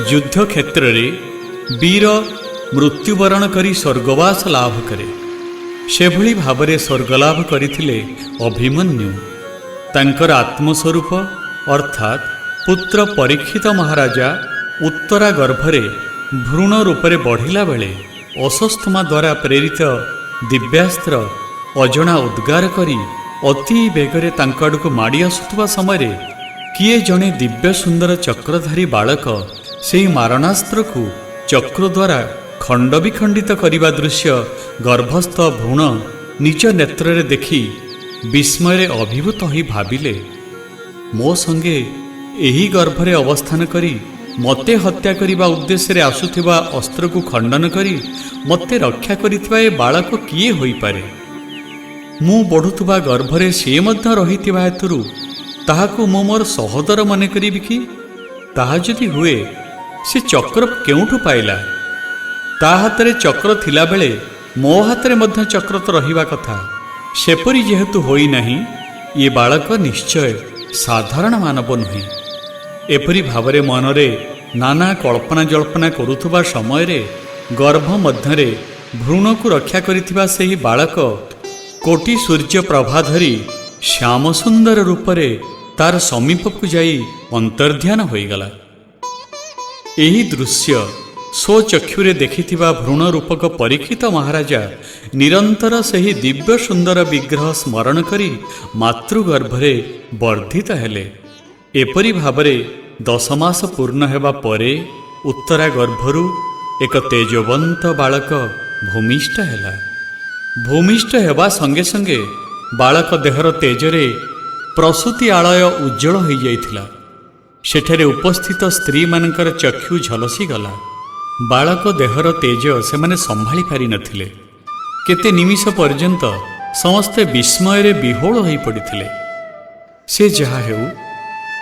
ଯୁଦ୍ଧକ୍ଷେତ୍ରରେ ବୀର ମୃତ୍ୟୁବରଣ କରି ସ୍ୱର୍ଗବାସ ଲାଭ କରେ, ସେଭଳି ଭାବରେ ସ୍ୱର୍ଗଲାଭ କରିଥିଲେ ଅଭିମନ୍ୟୁ। ତାଙ୍କର ଆତ୍ମସ୍ୱରୂପ ଅର୍ଥାତ୍ ପୁତ୍ର ପରୀକ୍ଷିତ ମହାରାଜା ଉତ୍ତରା ଗର୍ଭରେ ଭ୍ରୂଣ ରୂପରେ ବଢ଼ିଲା ବେଳେ ଅଶ୍ୱତ୍ଥାମା ଦ୍ୱାରା ପ୍ରେରିତ ଦିବ୍ୟାସ୍ତ୍ର ଅଜଣା ଉଦ୍ଗାର କରି ଅତି ବେଗରେ ତାଙ୍କ ଆଡ଼କୁ ମାଡ଼ି ଆସୁଥିବା ସମୟରେ କିଏ ଜଣେ ଦିବ୍ୟ ସୁନ୍ଦର ଚକ୍ରଧାରୀ ବାଳକ ସେହି ମାରଣାସ୍ତ୍ରକୁ ଚକ୍ର ଦ୍ୱାରା ଖଣ୍ଡ ବିଖଣ୍ଡିତ କରିବା ଦୃଶ୍ୟ ଗର୍ଭସ୍ଥ ଭ୍ରୂଣ ନିଜ ନେତ୍ରରେ ଦେଖି ବିସ୍ମୟରେ ଅଭିଭୂତ ହୋଇ ଭାବିଲେ, ମୋ ସଙ୍ଗେ ଏହି ଗର୍ଭରେ ଅବସ୍ଥାନ କରି ମୋତେ ହତ୍ୟା କରିବା ଉଦ୍ଦେଶ୍ୟରେ ଆସୁଥିବା ଅସ୍ତ୍ରକୁ ଖଣ୍ଡନ କରି ମୋତେ ରକ୍ଷା କରିଥିବା ଏ ବାଳକ କିଏ ହୋଇପାରେ? ମୁଁ ବଢ଼ୁଥିବା ଗର୍ଭରେ ସିଏ ମଧ୍ୟ ରହିଥିବା ହେତୁରୁ ତାହାକୁ ମୁଁ ମୋର ସହୋଦର ମନେ କରିବି କି? ତାହା ଯଦି ହୁଏ, ସେ ଚକ୍ର କେଉଁଠୁ ପାଇଲା? ତା ହାତରେ ଚକ୍ର ଥିଲାବେଳେ ମୋ ହାତରେ ମଧ୍ୟ ଚକ୍ର ତ ରହିବା କଥା। ସେପରି ଯେହେତୁ ହୋଇନାହିଁ, ଏ ବାଳକ ନିଶ୍ଚୟ ସାଧାରଣ ମାନବ ନୁହେଁ। ଏପରି ଭାବରେ ମନରେ ନାନା କଳ୍ପନା ଜଳ୍ପନା କରୁଥିବା ସମୟରେ ଗର୍ଭ ମଧ୍ୟରେ ଭ୍ରୂଣକୁ ରକ୍ଷା କରିଥିବା ସେହି ବାଳକ କୋଟି ସୂର୍ଯ୍ୟ ପ୍ରଭା ଧରି ଶ୍ୟାମସୁନ୍ଦର ରୂପରେ ତାର ସମୀପକୁ ଯାଇ ଅନ୍ତର୍ଧ୍ୟାନ ହୋଇଗଲା। ଏହି ଦୃଶ୍ୟ ସ୍ୱଚକ୍ଷୁରେ ଦେଖିଥିବା ଭ୍ରୂଣ ରୂପକ ପରୀକ୍ଷିତ ମହାରାଜା ନିରନ୍ତର ସେହି ଦିବ୍ୟ ସୁନ୍ଦର ବିଗ୍ରହ ସ୍ମରଣ କରି ମାତୃଗର୍ଭରେ ବର୍ଦ୍ଧିତ ହେଲେ। ଏପରି ଭାବରେ 10 ମାସ ପୂର୍ଣ୍ଣ ହେବା ପରେ ଉତ୍ତରା ଗର୍ଭରୁ ଏକ ତେଜବନ୍ତ ବାଳକ ଭୂମିଷ୍ଠ ହେଲା। ଭୂମିଷ୍ଠ ହେବା ସଙ୍ଗେ ସଙ୍ଗେ ବାଳକ ଦେହର ତେଜରେ ପ୍ରସୂତି ଆଳୟ ଉଜ୍ଜଳ ହୋଇଯାଇଥିଲା। ସେଠାରେ ଉପସ୍ଥିତ ସ୍ତ୍ରୀମାନଙ୍କର ଚକ୍ଷୁ ଝଲସିଗଲା। ବାଳକ ଦେହର ତେଜ ସେମାନେ ସମ୍ଭାଳି ପାରିନଥିଲେ। କେତେ ନିମିଷ ପର୍ଯ୍ୟନ୍ତ ସମସ୍ତେ ବିସ୍ମୟରେ ବିହ୍ୱଳ ହୋଇପଡ଼ିଥିଲେ। ସେ ଯାହା ହେଉ,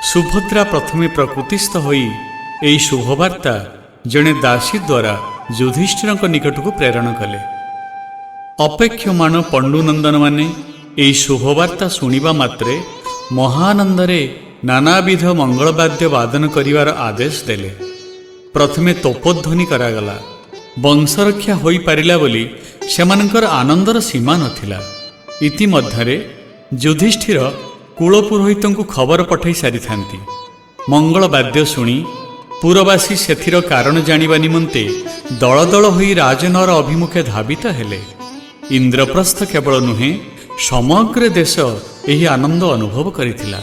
ସୁଭଦ୍ରା ପ୍ରଥମେ ପ୍ରକୃତିସ୍ଥ ହୋଇ ଏହି ଶୁଭବାର୍ତ୍ତା ଜଣେ ଦାସୀ ଦ୍ୱାରା ଯୁଧିଷ୍ଠିରଙ୍କ ନିକଟକୁ ପ୍ରେରଣ କଲେ। ଅପେକ୍ଷମାଣ ପଣ୍ଡୁନନ୍ଦନମାନେ ଏହି ଶୁଭବାର୍ତ୍ତା ଶୁଣିବା ମାତ୍ରେ ମହାନନ୍ଦରେ ନାନାବିଧ ମଙ୍ଗଳବାଦ୍ୟ ବାଦନ କରିବାର ଆଦେଶ ଦେଲେ। ପ୍ରଥମେ ତୋପଧ୍ୱନି କରାଗଲା। ବଂଶରକ୍ଷା ହୋଇପାରିଲା ବୋଲି ସେମାନଙ୍କର ଆନନ୍ଦର ସୀମା ନଥିଲା। ଇତିମଧ୍ୟରେ ଯୁଧିଷ୍ଠିର କୁଳପୁରୋହିତଙ୍କୁ ଖବର ପଠାଇ ସାରିଥାନ୍ତି। ମଙ୍ଗଳବାଦ୍ୟ ଶୁଣି ପୁରବାସୀ ସେଥିର କାରଣ ଜାଣିବା ନିମନ୍ତେ ଦଳ ଦଳ ହୋଇ ରାଜନଅର ଅଭିମୁଖେ ଧାବିତ ହେଲେ। ଇନ୍ଦ୍ରପ୍ରସ୍ଥ କେବଳ ନୁହେଁ, ସମଗ୍ର ଦେଶ ଏହି ଆନନ୍ଦ ଅନୁଭବ କରିଥିଲା।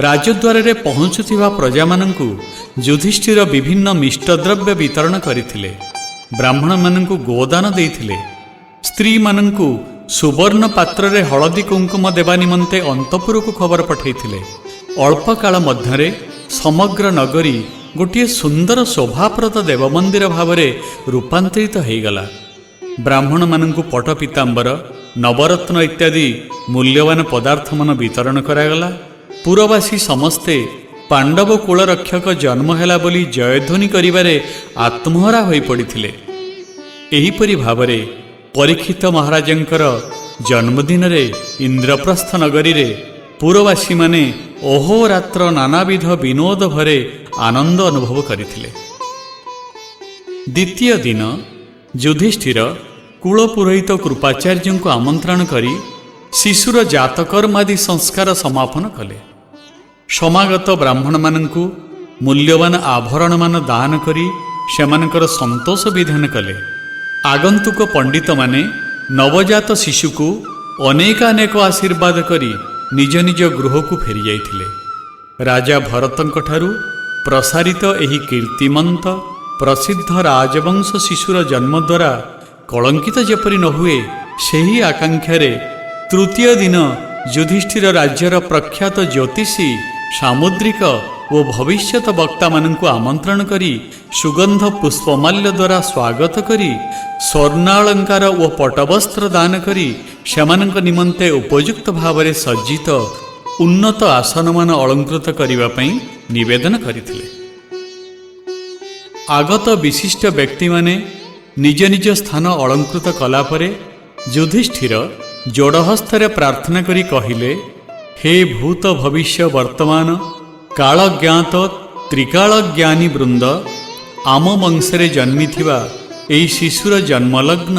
ରାଜଦ୍ୱାରରେ ପହଞ୍ଚୁଥିବା ପ୍ରଜାମାନଙ୍କୁ ଯୁଧିଷ୍ଠିର ବିଭିନ୍ନ ମିଷ୍ଟଦ୍ରବ୍ୟ ବିତରଣ କରିଥିଲେ। ବ୍ରାହ୍ମଣମାନଙ୍କୁ ଗୋଦାନ ଦେଇଥିଲେ। ସ୍ତ୍ରୀମାନଙ୍କୁ ସୁବର୍ଣ୍ଣ ପାତ୍ରରେ ହଳଦୀ କୁଙ୍କୁମ ଦେବା ନିମନ୍ତେ ଅନ୍ତପୁରକୁ ଖବର ପଠାଇଥିଲେ। ଅଳ୍ପ କାଳ ମଧ୍ୟରେ ସମଗ୍ର ନଗରୀ ଗୋଟିଏ ସୁନ୍ଦର ଶୋଭାପ୍ରଦ ଦେବମନ୍ଦିର ଭାବରେ ରୂପାନ୍ତରିତ ହୋଇଗଲା। ବ୍ରାହ୍ମଣମାନଙ୍କୁ ପଟ ପୀତାମ୍ବର, ନବରତ୍ନ ଇତ୍ୟାଦି ମୂଲ୍ୟବାନ ପଦାର୍ଥମାନ ବିତରଣ କରାଗଲା। ପୁରବାସୀ ସମସ୍ତେ ପାଣ୍ଡବ କୂଳ ରକ୍ଷକ ଜନ୍ମ ହେଲା ବୋଲି ଜୟଧ୍ୱନି କରିବାରେ ଆତ୍ମହରା ହୋଇପଡ଼ିଥିଲେ। ଏହିପରି ଭାବରେ ପରୀକ୍ଷିତ ମହାରାଜଙ୍କର ଜନ୍ମଦିନରେ ଇନ୍ଦ୍ରପ୍ରସ୍ଥ ନଗରୀରେ ପୁରବାସୀମାନେ ଅହୋରାତ୍ର ନାନାବିଧ ବିନୋଦ ଭରେ ଆନନ୍ଦ ଅନୁଭବ କରିଥିଲେ। ଦ୍ୱିତୀୟ ଦିନ ଯୁଧିଷ୍ଠିର କୁଳପୁରୋହିତ କୃପାଚାର୍ଯ୍ୟଙ୍କୁ ଆମନ୍ତ୍ରଣ କରି ଶିଶୁର ଜାତକର୍ମାଦି ସଂସ୍କାର ସମାପନ କଲେ। ସମାଗତ ବ୍ରାହ୍ମଣମାନଙ୍କୁ ମୂଲ୍ୟବାନ ଆଭରଣମାନ ଦାନ କରି ସେମାନଙ୍କର ସନ୍ତୋଷ ବିଧାନ କଲେ। ଆଗନ୍ତୁକ ପଣ୍ଡିତମାନେ ନବଜାତ ଶିଶୁକୁ ଅନେକାନେକ ଆଶୀର୍ବାଦ କରି ନିଜ ନିଜ ଗୃହକୁ ଫେରିଯାଇଥିଲେ। ରାଜା ଭରତଙ୍କଠାରୁ ପ୍ରସାରିତ ଏହି କୀର୍ତ୍ତିମନ୍ତ ପ୍ରସିଦ୍ଧ ରାଜବଂଶ ଶିଶୁର ଜନ୍ମ ଦ୍ୱାରା କଳଙ୍କିତ ଯେପରି ନ ହୁଏ, ସେହି ଆକାଂକ୍ଷାରେ ତୃତୀୟ ଦିନ ଯୁଧିଷ୍ଠିର ରାଜ୍ୟର ପ୍ରଖ୍ୟାତ ଜ୍ୟୋତିଷୀ, ସାମୁଦ୍ରିକ ଓ ଭବିଷ୍ୟତ ବକ୍ତାମାନଙ୍କୁ ଆମନ୍ତ୍ରଣ କରି ସୁଗନ୍ଧ ପୁଷ୍ପମାଲ୍ୟ ଦ୍ୱାରା ସ୍ୱାଗତ କରି ସ୍ୱର୍ଣ୍ଣାଳଙ୍କାର ଓ ପଟବସ୍ତ୍ର ଦାନ କରି ସେମାନଙ୍କ ନିମନ୍ତେ ଉପଯୁକ୍ତ ଭାବରେ ସଜ୍ଜିତ ଉନ୍ନତ ଆସନମାନ ଅଳଙ୍କୃତ କରିବା ପାଇଁ ନିବେଦନ କରିଥିଲେ। ଆଗତ ବିଶିଷ୍ଟ ବ୍ୟକ୍ତିମାନେ ନିଜ ନିଜ ସ୍ଥାନ ଅଳଙ୍କୃତ କଲା ପରେ ଯୁଧିଷ୍ଠିର ଯୋଡ଼ହସ୍ତରେ ପ୍ରାର୍ଥନା କରି କହିଲେ, ହେ ଭୂତ, ଭବିଷ୍ୟ, ବର୍ତ୍ତମାନ, କାଳଜ୍ଞାତ, ତ୍ରିକାଳଜ୍ଞାନୀ ବୃନ୍ଦ, ଆମ ବଂଶରେ ଜନ୍ମିଥିବା ଏହି ଶିଶୁର ଜନ୍ମଲଗ୍ନ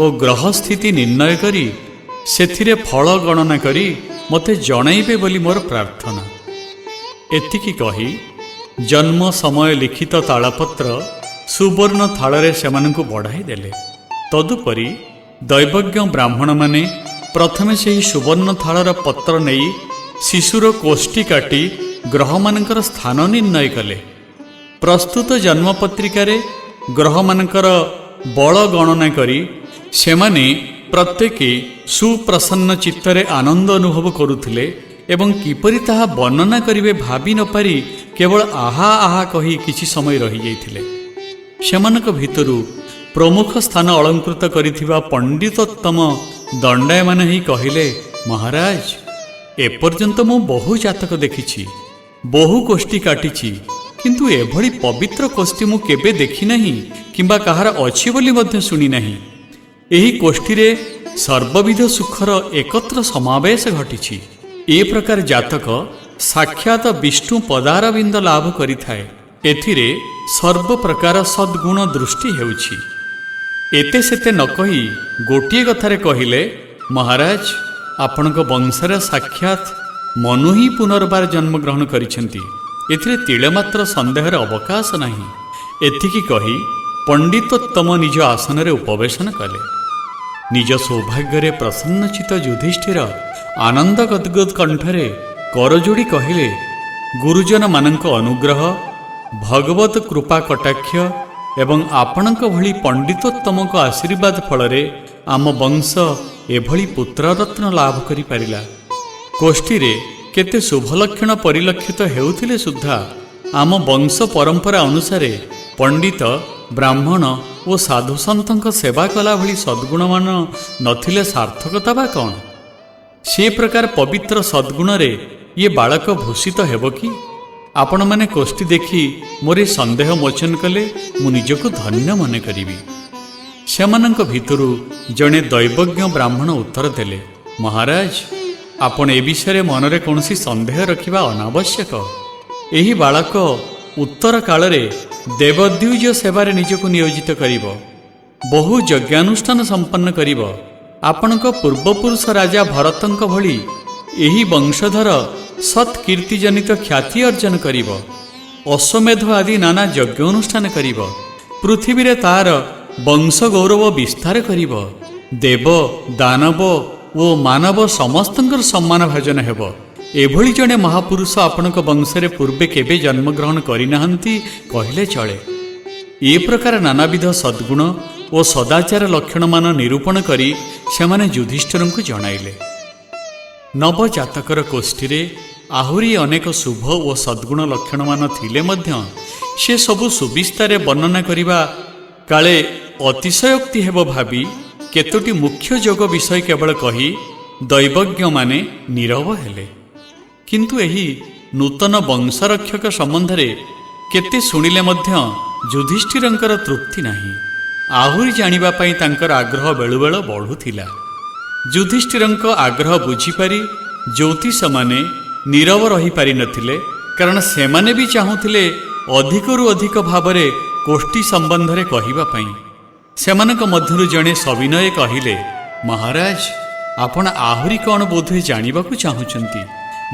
ଓ ଗ୍ରହ ସ୍ଥିତି ନିର୍ଣ୍ଣୟ କରି ସେଥିରେ ଫଳ ଗଣନା କରି ମୋତେ ଜଣାଇବେ ବୋଲି ମୋର ପ୍ରାର୍ଥନା। ଏତିକି କହି ଜନ୍ମ ସମୟ ଲିଖିତ ତାଳପତ୍ର ସୁବର୍ଣ୍ଣ ଥାଳରେ ସେମାନଙ୍କୁ ବଢ଼ାଇ ଦେଲେ। ତଦୁପରି ଦୈବଜ୍ଞ ବ୍ରାହ୍ମଣମାନେ ପ୍ରଥମେ ସେହି ସୁବର୍ଣ୍ଣ ଥାଳର ପତ୍ର ନେଇ ଶିଶୁର କୋଷ୍ଠୀ କାଟି ଗ୍ରହମାନଙ୍କର ସ୍ଥାନ ନିର୍ଣ୍ଣୟ କଲେ। ପ୍ରସ୍ତୁତ ଜନ୍ମପତ୍ରିକାରେ ଗ୍ରହମାନଙ୍କର ବଳ ଗଣନା କରି ସେମାନେ ପ୍ରତ୍ୟେକେ ସୁପ୍ରସନ୍ନ ଚିତ୍ତରେ ଆନନ୍ଦ ଅନୁଭବ କରୁଥିଲେ ଏବଂ କିପରି ତାହା ବର୍ଣ୍ଣନା କରିବେ ଭାବି ନପାରି କେବଳ ଆହା ଆହା କହି କିଛି ସମୟ ରହିଯାଇଥିଲେ। ସେମାନଙ୍କ ଭିତରୁ ପ୍ରମୁଖ ସ୍ଥାନ ଅଳଙ୍କୃତ କରିଥିବା ପଣ୍ଡିତୋତ୍ତମ ଦଣ୍ଡାୟମାନ ହିଁ କହିଲେ, ମହାରାଜ, ଏପର୍ଯ୍ୟନ୍ତ ମୁଁ ବହୁ ଜାତକ ଦେଖିଛି, ବହୁ କୋଷ୍ଠୀ କାଟିଛି, କିନ୍ତୁ ଏଭଳି ପବିତ୍ର କୋଷ୍ଠୀ ମୁଁ କେବେ ଦେଖିନାହିଁ କିମ୍ବା କାହାର ଅଛି ବୋଲି ମଧ୍ୟ ଶୁଣିନାହିଁ। ଏହି କୋଷ୍ଠୀରେ ସର୍ବବିଧ ସୁଖର ଏକତ୍ର ସମାବେଶ ଘଟିଛି। ଏ ପ୍ରକାର ଜାତକ ସାକ୍ଷାତ ବିଷ୍ଣୁ ପଦାରବିନ୍ଦ ଲାଭ କରିଥାଏ। ଏଥିରେ ସର୍ବପ୍ରକାର ସଦ୍ଗୁଣ ଦୃଷ୍ଟି ହେଉଛି। ଏତେ ସେତେ ନ କହି ଗୋଟିଏ କଥାରେ କହିଲେ, ମହାରାଜ, ଆପଣଙ୍କ ବଂଶରେ ସାକ୍ଷାତ ମନୁ ହିଁ ପୁନର୍ବାର ଜନ୍ମଗ୍ରହଣ କରିଛନ୍ତି, ଏଥିରେ ତିଳେ ମାତ୍ର ସନ୍ଦେହର ଅବକାଶ ନାହିଁ। ଏତିକି କହି ପଣ୍ଡିତୋତ୍ତମ ନିଜ ଆସନରେ ଉପବେଶନ କଲେ। ନିଜ ସୌଭାଗ୍ୟରେ ପ୍ରସନ୍ନଚିତ୍ତ ଯୁଧିଷ୍ଠିର ଆନନ୍ଦ ଗଦ୍ଗଦ କଣ୍ଠରେ କରଯୋଡ଼ି କହିଲେ, ଗୁରୁଜନମାନଙ୍କ ଅନୁଗ୍ରହ, ଭଗବତ କୃପା କଟାକ୍ଷ ଏବଂ ଆପଣଙ୍କ ଭଳି ପଣ୍ଡିତୋତ୍ତମଙ୍କ ଆଶୀର୍ବାଦ ଫଳରେ ଆମ ବଂଶ ଏଭଳି ପୁତ୍ରରତ୍ନ ଲାଭ କରିପାରିଲା। କୋଷ୍ଠୀରେ କେତେ ଶୁଭଲକ୍ଷଣ ପରିଲକ୍ଷିତ ହେଉଥିଲେ ସୁଦ୍ଧା ଆମ ବଂଶ ପରମ୍ପରା ଅନୁସାରେ ପଣ୍ଡିତ, ବ୍ରାହ୍ମଣ ଓ ସାଧୁସନ୍ଥଙ୍କ ସେବା କଲା ଭଳି ସଦ୍ଗୁଣମାନ ନଥିଲେ ସାର୍ଥକତା ବା କ'ଣ? ସେ ପ୍ରକାର ପବିତ୍ର ସଦ୍ଗୁଣରେ ଇଏ ବାଳକ ଭୂଷିତ ହେବ କି? ଆପଣମାନେ କୋଷ୍ଠୀ ଦେଖି ମୋର ଏ ସନ୍ଦେହ ମୋଚନ କଲେ ମୁଁ ନିଜକୁ ଧନ୍ୟ ମନେ କରିବି। ସେମାନଙ୍କ ଭିତରୁ ଜଣେ ଦୈବଜ୍ଞ ବ୍ରାହ୍ମଣ ଉତ୍ତର ଦେଲେ, ମହାରାଜ, ଆପଣ ଏ ବିଷୟରେ ମନରେ କୌଣସି ସନ୍ଦେହ ରଖିବା ଅନାବଶ୍ୟକ। ଏହି ବାଳକ ଉତ୍ତର କାଳରେ ଦେବଦ୍ୱିଜ ସେବାରେ ନିଜକୁ ନିୟୋଜିତ କରିବ, ବହୁ ଯଜ୍ଞାନୁଷ୍ଠାନ ସମ୍ପନ୍ନ କରିବ। ଆପଣଙ୍କ ପୂର୍ବପୁରୁଷ ରାଜା ଭରତଙ୍କ ଭଳି ଏହି ବଂଶଧର ସତ୍କୀର୍ତ୍ତିଜନିତ ଖ୍ୟାତି ଅର୍ଜନ କରିବ, ଅଶ୍ୱମେଧ ଆଦି ନାନା ଯଜ୍ଞ ଅନୁଷ୍ଠାନ କରିବ, ପୃଥିବୀରେ ତାର ବଂଶ ଗୌରବ ବିସ୍ତାର କରିବ, ଦେବ, ଦାନବ ଓ ମାନବ ସମସ୍ତଙ୍କର ସମ୍ମାନ ଭାଜନ ହେବ। ଏଭଳି ଜଣେ ମହାପୁରୁଷ ଆପଣଙ୍କ ବଂଶରେ ପୂର୍ବେ କେବେ ଜନ୍ମଗ୍ରହଣ କରିନାହାନ୍ତି କହିଲେ ଚଳେ। ଏ ପ୍ରକାର ନାନାବିଧ ସଦ୍ଗୁଣ ଓ ସଦାଚାର ଲକ୍ଷଣମାନ ନିରୂପଣ କରି ସେମାନେ ଯୁଧିଷ୍ଠିରଙ୍କୁ ଜଣାଇଲେ। ନବଜାତକର କୋଷ୍ଠୀରେ ଆହୁରି ଅନେକ ଶୁଭ ଓ ସଦ୍ଗୁଣ ଲକ୍ଷଣମାନ ଥିଲେ ମଧ୍ୟ ସେ ସବୁ ସୁବିସ୍ତାରେ ବର୍ଣ୍ଣନା କରିବା କାଳେ ଅତିଶୟୋକ୍ତି ହେବ ଭାବି କେତୋଟି ମୁଖ୍ୟ ଯୋଗ ବିଷୟ କେବଳ କହି ଦୈବଜ୍ଞମାନେ ନୀରବ ହେଲେ। କିନ୍ତୁ ଏହି ନୂତନ ବଂଶରକ୍ଷକ ସମ୍ବନ୍ଧରେ କେତେ ଶୁଣିଲେ ମଧ୍ୟ ଯୁଧିଷ୍ଠିରଙ୍କର ତୃପ୍ତି ନାହିଁ। ଆହୁରି ଜାଣିବା ପାଇଁ ତାଙ୍କର ଆଗ୍ରହ ବେଳୁବେଳ ବଢ଼ୁଥିଲା। ଯୁଧିଷ୍ଠିରଙ୍କ ଆଗ୍ରହ ବୁଝିପାରି ଜ୍ୟୋତିଷମାନେ ନୀରବ ରହିପାରିନଥିଲେ, କାରଣ ସେମାନେ ବି ଚାହୁଁଥିଲେ ଅଧିକରୁ ଅଧିକ ଭାବରେ କୋଷ୍ଠୀ ସମ୍ବନ୍ଧରେ କହିବା ପାଇଁ। ସେମାନଙ୍କ ମଧ୍ୟରୁ ଜଣେ ସବିନୟ କହିଲେ, ମହାରାଜ, ଆପଣ ଆହୁରି କ'ଣ ବୋଧହୁଏ ଜାଣିବାକୁ ଚାହୁଁଛନ୍ତି।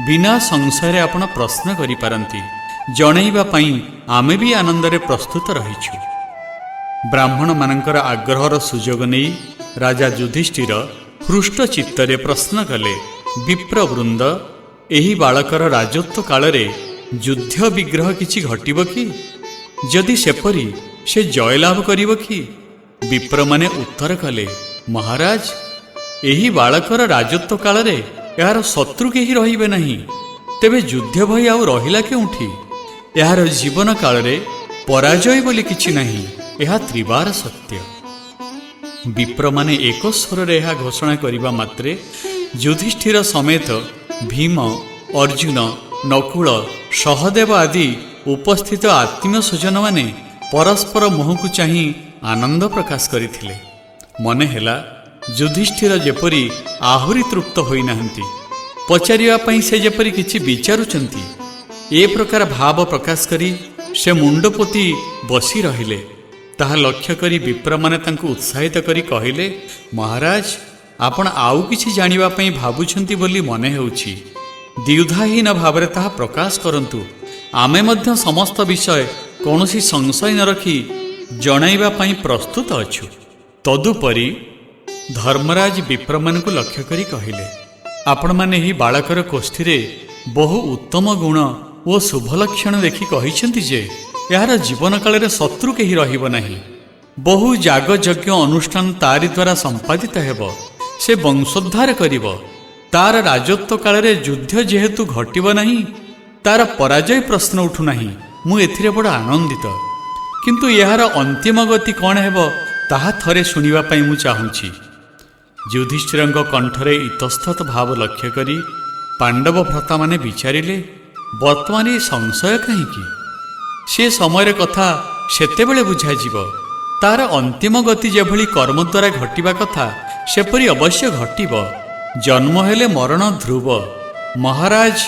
ବିନା ସଂଶୟରେ ଆପଣ ପ୍ରଶ୍ନ କରିପାରନ୍ତି। ଜଣାଇବା ପାଇଁ ଆମେ ବି ଆନନ୍ଦରେ ପ୍ରସ୍ତୁତ ରହିଛୁ। ବ୍ରାହ୍ମଣମାନଙ୍କର ଆଗ୍ରହର ସୁଯୋଗ ନେଇ ରାଜା ଯୁଧିଷ୍ଠିର ହୃଷ୍ଟ ଚିତ୍ତରେ ପ୍ରଶ୍ନ କଲେ, ବିପ୍ରବୃନ୍ଦ, ଏହି ବାଳକର ରାଜତ୍ୱ କାଳରେ ଯୁଦ୍ଧ ବିଗ୍ରହ କିଛି ଘଟିବ କି? ଯଦି ସେପରି, ସେ ଜୟଲାଭ କରିବ କି? ବିପ୍ରମାନେ ଉତ୍ତର କଲେ, ମହାରାଜ, ଏହି ବାଳକର ରାଜତ୍ୱ କାଳରେ ଏହାର ଶତ୍ରୁ କେହି ରହିବେ ନାହିଁ। ତେବେ ଯୁଦ୍ଧ ଭୟ ଆଉ ରହିଲା କେଉଁଠି? ଏହାର ଜୀବନ କାଳରେ ପରାଜୟ ବୋଲି କିଛି ନାହିଁ, ଏହା ତ୍ରିବାର ସତ୍ୟ। ବିପ୍ରମାନେ ଏକ ସ୍ୱରରେ ଏହା ଘୋଷଣା କରିବା ମାତ୍ରେ ଯୁଧିଷ୍ଠିର ସମେତ ଭୀମ, ଅର୍ଜୁନ, ନକୁଳ, ସହଦେବ ଆଦି ଉପସ୍ଥିତ ଆତ୍ମୀୟ ସ୍ୱଜନମାନେ ପରସ୍ପର ମୁହଁକୁ ଚାହିଁ ଆନନ୍ଦ ପ୍ରକାଶ କରିଥିଲେ। ମନେ ହେଲା ଯୁଧିଷ୍ଠିର ଯେପରି ଆହୁରି ତୃପ୍ତ ହୋଇନାହାନ୍ତି, ପଚାରିବା ପାଇଁ ସେ ଯେପରି କିଛି ବିଚାରୁଛନ୍ତି। ଏ ପ୍ରକାର ଭାବ ପ୍ରକାଶ କରି ସେ ମୁଣ୍ଡପୋତି ବସି ରହିଲେ। ତାହା ଲକ୍ଷ୍ୟ କରି ବିପ୍ରମାନେ ତାଙ୍କୁ ଉତ୍ସାହିତ କରି କହିଲେ, ମହାରାଜ, ଆପଣ ଆଉ କିଛି ଜାଣିବା ପାଇଁ ଭାବୁଛନ୍ତି ବୋଲି ମନେ ହେଉଛି। ଦ୍ୱିଧାହୀନ ଭାବରେ ତାହା ପ୍ରକାଶ କରନ୍ତୁ। ଆମେ ମଧ୍ୟ ସମସ୍ତ ବିଷୟ କୌଣସି ସଂଶୟ ନ ରଖି ଜଣାଇବା ପାଇଁ ପ୍ରସ୍ତୁତ ଅଛୁ। ତଦୁପରି ଧର୍ମରାଜ ବିପ୍ରମାନଙ୍କୁ ଲକ୍ଷ୍ୟ କରି କହିଲେ, ଆପଣମାନେ ଏହି ବାଳକର କୋଷ୍ଠୀରେ ବହୁ ଉତ୍ତମ ଗୁଣ ଓ ଶୁଭ ଲକ୍ଷଣ ଦେଖି କହିଛନ୍ତି ଯେ ଏହାର ଜୀବନ କାଳରେ ଶତ୍ରୁ କେହି ରହିବ ନାହିଁ। ବହୁ ଯାଗଯଜ୍ଞ ଅନୁଷ୍ଠାନ ତାରି ଦ୍ୱାରା ସମ୍ପାଦିତ ହେବ। ସେ ବଂଶୋଦ୍ଧାର କରିବ। ତାର ରାଜତ୍ୱ କାଳରେ ଯୁଦ୍ଧ ଯେହେତୁ ଘଟିବ ନାହିଁ, ତାର ପରାଜୟ ପ୍ରଶ୍ନ ଉଠୁନାହିଁ। ମୁଁ ଏଥିରେ ବଡ଼ ଆନନ୍ଦିତ। କିନ୍ତୁ ଏହାର ଅନ୍ତିମ ଗତି କ'ଣ ହେବ, ତାହା ଥରେ ଶୁଣିବା ପାଇଁ ମୁଁ ଚାହୁଁଛି। ଯୁଧିଷ୍ଠିରଙ୍କ କଣ୍ଠରେ ଇତସ୍ତତ ଭାବ ଲକ୍ଷ୍ୟ କରି ପାଣ୍ଡବ ଭ୍ରାତାମାନେ ବିଚାରିଲେ, ବର୍ତ୍ତମାନ ଏ ସଂଶୟ କାହିଁକି? ସେ ସମୟରେ କଥା ସେତେବେଳେ ବୁଝାଯିବ। ତାର ଅନ୍ତିମ ଗତି ଯେଭଳି କର୍ମ ଦ୍ୱାରା ଘଟିବା କଥା, ସେପରି ଅବଶ୍ୟ ଘଟିବ। ଜନ୍ମ ହେଲେ ମରଣ ଧ୍ରୁବ। ମହାରାଜ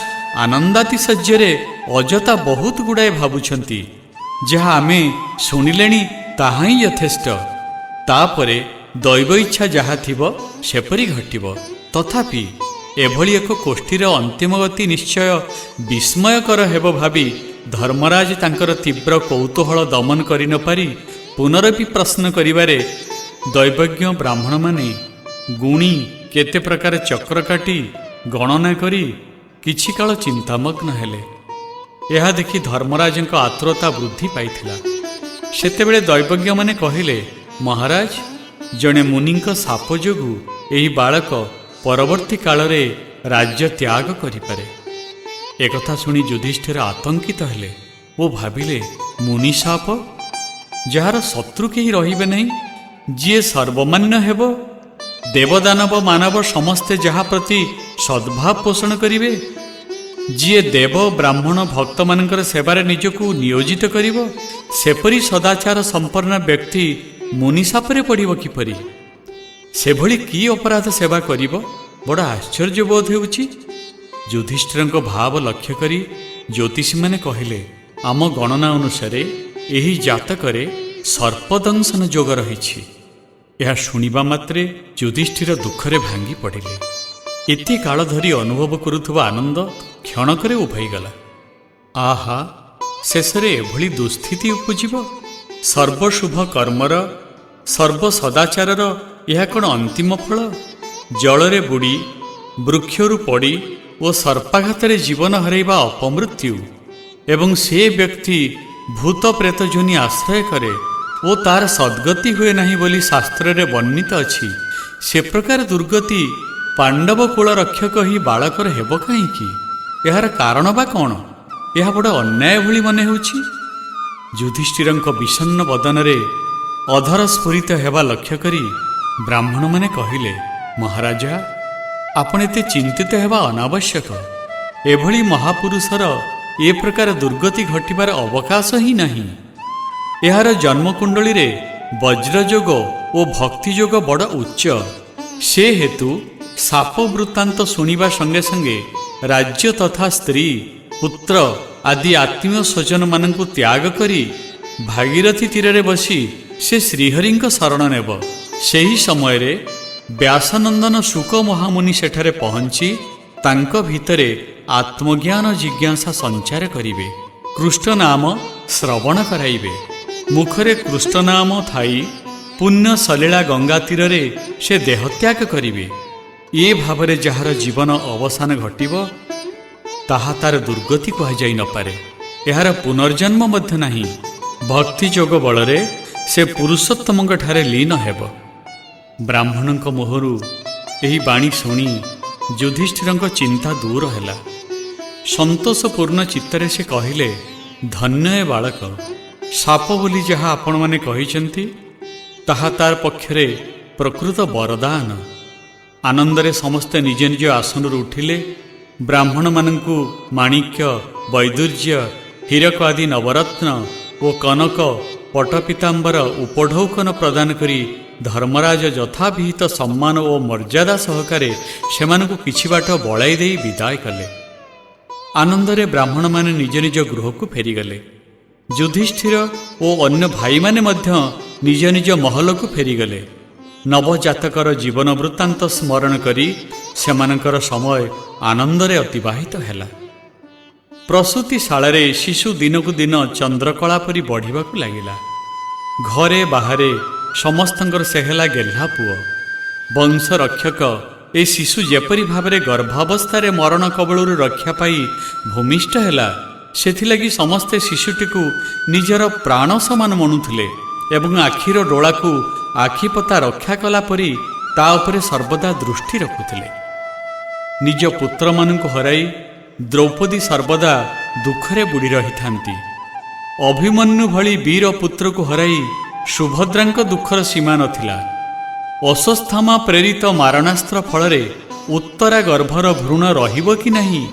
ଆନନ୍ଦାତିଶଯ୍ୟରେ ଅଯଥା ବହୁତ ଗୁଡ଼ାଏ ଭାବୁଛନ୍ତି। ଯାହା ଆମେ ଶୁଣିଲେଣି, ତାହା ହିଁ ଯଥେଷ୍ଟ। ତାପରେ ଦୈବ ଇଚ୍ଛା ଯାହା ଥିବ, ସେପରି ଘଟିବ। ତଥାପି ଏଭଳି ଏକ ଗୋଷ୍ଠୀର ଅନ୍ତିମ ଗତି ନିଶ୍ଚୟ ବିସ୍ମୟକର ହେବ ଭାବି ଧର୍ମରାଜ ତାଙ୍କର ତୀବ୍ର କୌତୂହଳ ଦମନ କରିନପାରି ପୁନରପି ପ୍ରଶ୍ନ କରିବାରେ ଦୈବଜ୍ଞ ବ୍ରାହ୍ମଣମାନେ ଗୁଣି କେତେ ପ୍ରକାର ଚକ୍ର କାଟି ଗଣନା କରି କିଛି କାଳ ଚିନ୍ତାମଗ୍ନ ହେଲେ। ଏହା ଦେଖି ଧର୍ମରାଜଙ୍କ ଆତୁରତା ବୃଦ୍ଧି ପାଇଥିଲା। ସେତେବେଳେ ଦୈବଜ୍ଞମାନେ କହିଲେ, ମହାରାଜ, ଜଣେ ମୁନିଙ୍କ ଶାପ ଯୋଗୁଁ ଏହି ବାଳକ ପରବର୍ତ୍ତୀ କାଳରେ ରାଜ୍ୟ ତ୍ୟାଗ କରିପାରେ। ଏକଥା ଶୁଣି ଯୁଧିଷ୍ଠିର ଆତଙ୍କିତ ହେଲେ ଓ ଭାବିଲେ, ମୁନି ଶାପ? ଯାହାର ଶତ୍ରୁ କେହି ରହିବେ ନାହିଁ, ଯିଏ ସର୍ବମାନ୍ୟ ହେବ, ଦେବଦାନବ ମାନବ ସମସ୍ତେ ଯାହା ପ୍ରତି ସଦ୍ଭାବ ପୋଷଣ କରିବେ, ଯିଏ ଦେବ ବ୍ରାହ୍ମଣ ଭକ୍ତମାନଙ୍କର ସେବାରେ ନିଜକୁ ନିୟୋଜିତ କରିବ, ସେପରି ସଦାଚାର ସମ୍ପନ୍ନ ବ୍ୟକ୍ତି ମୁନିଶାପରେ ପଡ଼ିବ କିପରି? ସେଭଳି କି ଅପରାଧ ସେବା କରିବ? ବଡ଼ ଆଶ୍ଚର୍ଯ୍ୟ ବୋଧ ହେଉଛି। ଯୁଧିଷ୍ଠିରଙ୍କ ଭାବ ଲକ୍ଷ୍ୟ କରି ଜ୍ୟୋତିଷୀମାନେ କହିଲେ, ଆମ ଗଣନା ଅନୁସାରେ ଏହି ଜାତକରେ ସର୍ପଦଂଶନ ଯୋଗ ରହିଛି। ଏହା ଶୁଣିବା ମାତ୍ରେ ଯୁଧିଷ୍ଠିର ଦୁଃଖରେ ଭାଙ୍ଗି ପଡ଼ିଲେ। ଏତେ କାଳ ଧରି ଅନୁଭବ କରୁଥିବା ଆନନ୍ଦ କ୍ଷଣକରେ ଉଭେଇଗଲା। ଆହା, ଶେଷରେ ଏଭଳି ଦୁସ୍ଥିତି ଉପୁଜିବ? ସର୍ବଶୁଭ କର୍ମର, ସର୍ବସଦାଚାରର ଏହା କ'ଣ ଅନ୍ତିମ ଫଳ? ଜଳରେ ବୁଡ଼ି, ବୃକ୍ଷରୁ ପଡ଼ି ଓ ସର୍ପାଘାତରେ ଜୀବନ ହରାଇବା ଅପମୃତ୍ୟୁ ଏବଂ ସେ ବ୍ୟକ୍ତି ଭୂତ ପ୍ରେତ ଯୋନି ଆଶ୍ରୟ କରେ ଓ ତାର ସଦ୍ଗତି ହୁଏ ନାହିଁ ବୋଲି ଶାସ୍ତ୍ରରେ ବର୍ଣ୍ଣିତ ଅଛି। ସେ ପ୍ରକାର ଦୁର୍ଗତି ପାଣ୍ଡବ କୂଳ ରକ୍ଷକ ହିଁ ବାଳକର ହେବ କାହିଁକି? ଏହାର କାରଣ ବା କ'ଣ? ଏହା ବଡ଼ ଅନ୍ୟାୟ ଭଳି ମନେ ହେଉଛି। ଯୁଧିଷ୍ଠିରଙ୍କ ବିଷଣ୍ଣ ବଦନରେ ଅଧର ସ୍ଫୁରିତ ହେବା ଲକ୍ଷ୍ୟ କରି ବ୍ରାହ୍ମଣମାନେ କହିଲେ, ମହାରାଜା, ଆପଣ ଏତେ ଚିନ୍ତିତ ହେବା ଅନାବଶ୍ୟକ। ଏଭଳି ମହାପୁରୁଷର ଏ ପ୍ରକାର ଦୁର୍ଗତି ଘଟିବାର ଅବକାଶ ହିଁ ନାହିଁ। ଏହାର ଜନ୍ମକୁଣ୍ଡଳୀରେ ବଜ୍ରଯୋଗ ଓ ଭକ୍ତିଯୋଗ ବଡ଼ ଉଚ୍ଚ। ସେ ହେତୁ ସାପ ବୃତ୍ତାନ୍ତ ଶୁଣିବା ସଙ୍ଗେ ସଙ୍ଗେ ରାଜ୍ୟ ତଥା ସ୍ତ୍ରୀ, ପୁତ୍ର ଆଦି ଆତ୍ମୀୟ ସ୍ୱଜନମାନଙ୍କୁ ତ୍ୟାଗ କରି ଭାଗୀରଥୀ ତୀରରେ ବସି ସେ ଶ୍ରୀହରିଙ୍କ ଶରଣ ନେବ। ସେହି ସମୟରେ ବ୍ୟାସନନ୍ଦନ ଶୁକ ମହାମୁନି ସେଠାରେ ପହଞ୍ଚି ତାଙ୍କ ଭିତରେ ଆତ୍ମଜ୍ଞାନ ଜିଜ୍ଞାସା ସଞ୍ଚାର କରିବେ, କୃଷ୍ଣ ନାମ ଶ୍ରବଣ କରାଇବେ। ମୁଖରେ କୃଷ୍ଣ ନାମ ଥାଇ ପୁଣ୍ୟ ସଲିଳା ଗଙ୍ଗା ତୀରରେ ସେ ଦେହତ୍ୟାଗ କରିବେ। ଏ ଭାବରେ ଯାହାର ଜୀବନ ଅବସାନ ଘଟିବ, ତାହା ତାର ଦୁର୍ଗତି କୁହାଯାଇ ନପାରେ। ଏହାର ପୁନର୍ଜନ୍ମ ମଧ୍ୟ ନାହିଁ। ଭକ୍ତି ଯୋଗ ବଳରେ ସେ ପୁରୁଷୋତ୍ତମଙ୍କ ଠାରେ ଲୀନ ହେବ। ବ୍ରାହ୍ମଣଙ୍କ ମୁହଁରୁ ଏହି ବାଣୀ ଶୁଣି ଯୁଧିଷ୍ଠିରଙ୍କ ଚିନ୍ତା ଦୂର ହେଲା। ସନ୍ତୋଷପୂର୍ଣ୍ଣ ଚିତ୍ତରେ ସେ କହିଲେ, ଧନ୍ୟ ଏ ବାଳକ। ସାପ ବୋଲି ଯାହା ଆପଣମାନେ କହିଛନ୍ତି, ତାହା ତାର ପକ୍ଷରେ ପ୍ରକୃତ ବରଦାନ। ଆନନ୍ଦରେ ସମସ୍ତେ ନିଜ ନିଜ ଆସନରୁ ଉଠିଲେ। ବ୍ରାହ୍ମଣମାନଙ୍କୁ ମାଣିକ୍ୟ, ବୈଦୁର୍ଯ୍ୟ, ହୀରକ ଆଦି ନବରତ୍ନ ଓ କନକ ପଟପୀତାମ୍ବର ଉପଢୌକନ ପ୍ରଦାନ କରି ଧର୍ମରାଜ ଯଥାବିହିତ ସମ୍ମାନ ଓ ମର୍ଯ୍ୟାଦା ସହକାରେ ସେମାନଙ୍କୁ କିଛି ବାଟ ବଳାଇ ଦେଇ ବିଦାୟ କଲେ। ଆନନ୍ଦରେ ବ୍ରାହ୍ମଣମାନେ ନିଜ ନିଜ ଗୃହକୁ ଫେରିଗଲେ। ଯୁଧିଷ୍ଠିର ଓ ଅନ୍ୟ ଭାଇମାନେ ମଧ୍ୟ ନିଜ ନିଜ ମହଲକୁ ଫେରିଗଲେ। ନବଜାତକର ଜୀବନ ବୃତ୍ତାନ୍ତ ସ୍ମରଣ କରି ସେମାନଙ୍କର ସମୟ ଆନନ୍ଦରେ ଅତିବାହିତ ହେଲା। ପ୍ରସୂତିଶାଳାରେ ଶିଶୁ ଦିନକୁ ଦିନ ଚନ୍ଦ୍ରକଳା ପରି ବଢ଼ିବାକୁ ଲାଗିଲା। ଘରେ ବାହାରେ ସମସ୍ତଙ୍କର ସେ ହେଲା ଗେହ୍ଲା ପୁଅ। ବଂଶ ରକ୍ଷକ ଏ ଶିଶୁ ଯେପରି ଭାବରେ ଗର୍ଭାବସ୍ଥାରେ ମରଣ କବଳରୁ ରକ୍ଷା ପାଇ ଭୂମିଷ୍ଠ ହେଲା, ସେଥିଲାଗି ସମସ୍ତେ ଶିଶୁଟିକୁ ନିଜର ପ୍ରାଣ ସମାନ ମଣୁଥିଲେ ଏବଂ ଆଖିର ଡୋଳାକୁ ଆଖିପତା ରକ୍ଷା କଲା ପରି ତା ଉପରେ ସର୍ବଦା ଦୃଷ୍ଟି ରଖୁଥିଲେ। ନିଜ ପୁତ୍ରମାନଙ୍କୁ ହରାଇ ଦ୍ରୌପଦୀ ସର୍ବଦା ଦୁଃଖରେ ବୁଡ଼ି ରହିଥାନ୍ତି। ଅଭିମନ୍ୟୁ ଭଳି ବୀର ପୁତ୍ରକୁ ହରାଇ ସୁଭଦ୍ରାଙ୍କ ଦୁଃଖର ସୀମା ନଥିଲା। ଅଶ୍ୱତ୍ଥାମା ପ୍ରେରିତ ମାରଣାସ୍ତ୍ର ଫଳରେ ଉତ୍ତରା ଗର୍ଭର ଭ୍ରୂଣ ରହିବ କି ନାହିଁ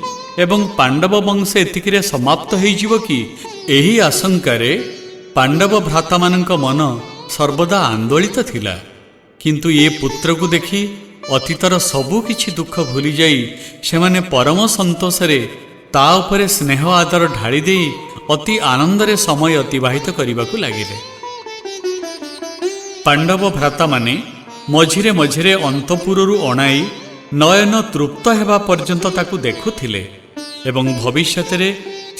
ଏବଂ ପାଣ୍ଡବ ବଂଶ ଏତିକିରେ ସମାପ୍ତ ହୋଇଯିବ କି, ଏହି ଆଶଙ୍କାରେ ପାଣ୍ଡବ ଭ୍ରାତାମାନଙ୍କ ମନ ସର୍ବଦା ଆନ୍ଦୋଳିତ ଥିଲା। କିନ୍ତୁ ଏ ପୁତ୍ରକୁ ଦେଖି ଅତୀତର ସବୁ କିଛି ଦୁଃଖ ଭୁଲିଯାଇ ସେମାନେ ପରମ ସନ୍ତୋଷରେ ତା ଉପରେ ସ୍ନେହ ଆଦର ଢାଳି ଦେଇ ଅତି ଆନନ୍ଦରେ ସମୟ ଅତିବାହିତ କରିବାକୁ ଲାଗିଲେ। ପାଣ୍ଡବ ଭ୍ରାତାମାନେ ମଝିରେ ମଝିରେ ଅନ୍ତପୁରରୁ ଅଣାଇ ନୟନ ତୃପ୍ତ ହେବା ପର୍ଯ୍ୟନ୍ତ ତାକୁ ଦେଖୁଥିଲେ ଏବଂ ଭବିଷ୍ୟତରେ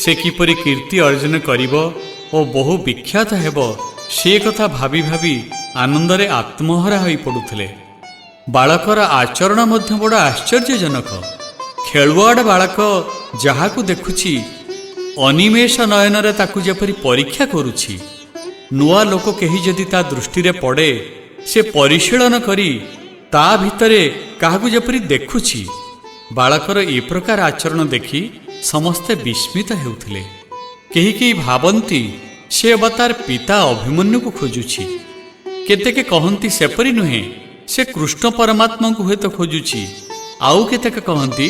ସେ କିପରି କୀର୍ତ୍ତି ଅର୍ଜନ କରିବ ଓ ବହୁ ବିଖ୍ୟାତ ହେବ, ସେ କଥା ଭାବି ଭାବି ଆନନ୍ଦରେ ଆତ୍ମହରା ହୋଇ ପଡ଼ୁଥିଲେ। ବାଳକର ଆଚରଣ ମଧ୍ୟ ବଡ଼ ଆଶ୍ଚର୍ଯ୍ୟଜନକ। ଖେଳୁଆଡ଼ ବାଳକ ଯାହାକୁ ଦେଖୁଛି, ଅନିମେଷ ନୟନରେ ତାକୁ ଯେପରି ପରୀକ୍ଷା କରୁଛି। ନୂଆ ଲୋକ କେହି ଯଦି ତା ଦୃଷ୍ଟିରେ ପଡ଼େ, ସେ ପରିଶୀଳନ କରି ତା ଭିତରେ କାହାକୁ ଯେପରି ଦେଖୁଛି। ବାଳକର ଏ ପ୍ରକାର ଆଚରଣ ଦେଖି ସମସ୍ତେ ବିସ୍ମିତ ହେଉଥିଲେ। କେହି କେହି ଭାବନ୍ତି, ସେ ଅବା ତାର ପିତା ଅଭିମନ୍ୟୁକୁ ଖୋଜୁଛି। କେତେକେ କହନ୍ତି, ସେପରି ନୁହେଁ, ସେ କୃଷ୍ଣ ପରମାତ୍ମାଙ୍କୁ ହୁଏତ ଖୋଜୁଛି। ଆଉ କେତେକ କହନ୍ତି,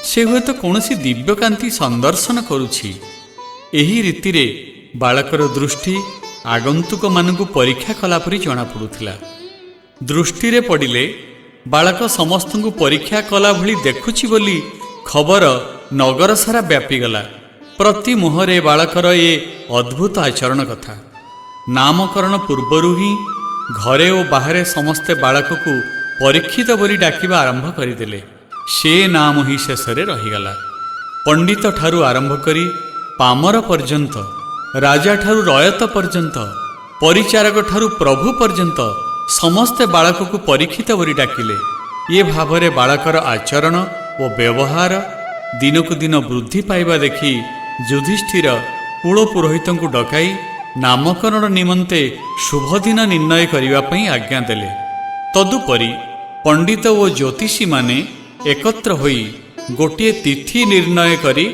ସେ ହୁଏତ କୌଣସି ଦିବ୍ୟକାନ୍ତି ସନ୍ଦର୍ଶନ କରୁଛି। ଏହି ରୀତିରେ ବାଳକର ଦୃଷ୍ଟି ଆଗନ୍ତୁକମାନଙ୍କୁ ପରୀକ୍ଷା କଲା ପରି ଜଣାପଡ଼ୁଥିଲା। ଦୃଷ୍ଟିରେ ପଡ଼ିଲେ ବାଳକ ସମସ୍ତଙ୍କୁ ପରୀକ୍ଷା କଲା ଭଳି ଦେଖୁଛି ବୋଲି ଖବର ନଗର ସାରା ବ୍ୟାପିଗଲା। ପ୍ରତି ମୁହଁରେ ବାଳକର ଏ ଅଦ୍ଭୁତ ଆଚରଣ କଥା। ନାମକରଣ ପୂର୍ବରୁ ହିଁ ଘରେ ଓ ବାହାରେ ସମସ୍ତେ ବାଳକକୁ ପରୀକ୍ଷିତ ବୋଲି ଡାକିବା ଆରମ୍ଭ କରିଦେଲେ। ସେ ନାମ ହିଁ ଶେଷରେ ରହିଗଲା। ପଣ୍ଡିତ ଠାରୁ ଆରମ୍ଭ କରି ପାମର ପର୍ଯ୍ୟନ୍ତ, ରାଜାଠାରୁ ରୟତ ପର୍ଯ୍ୟନ୍ତ, ପରିଚାରକ ଠାରୁ ପ୍ରଭୁ ପର୍ଯ୍ୟନ୍ତ ସମସ୍ତେ ବାଳକକୁ ପରୀକ୍ଷିତ ବୋଲି ଡାକିଲେ। ଏ ଭାବରେ ବାଳକର ଆଚରଣ ଓ ବ୍ୟବହାର ଦିନକୁ ଦିନ ବୃଦ୍ଧି ପାଇବା ଦେଖି ଯୁଧିଷ୍ଠିର କୁଳ ପୁରୋହିତଙ୍କୁ ଡକାଇ ନାମକରଣ ନିମନ୍ତେ ଶୁଭଦିନ ନିର୍ଣ୍ଣୟ କରିବା ପାଇଁ ଆଜ୍ଞା ଦେଲେ। ତଦୁପରି ପଣ୍ଡିତ ଓ ଜ୍ୟୋତିଷୀମାନେ ଏକତ୍ର ହୋଇ ଗୋଟିଏ ତିଥି ନିର୍ଣ୍ଣୟ କରି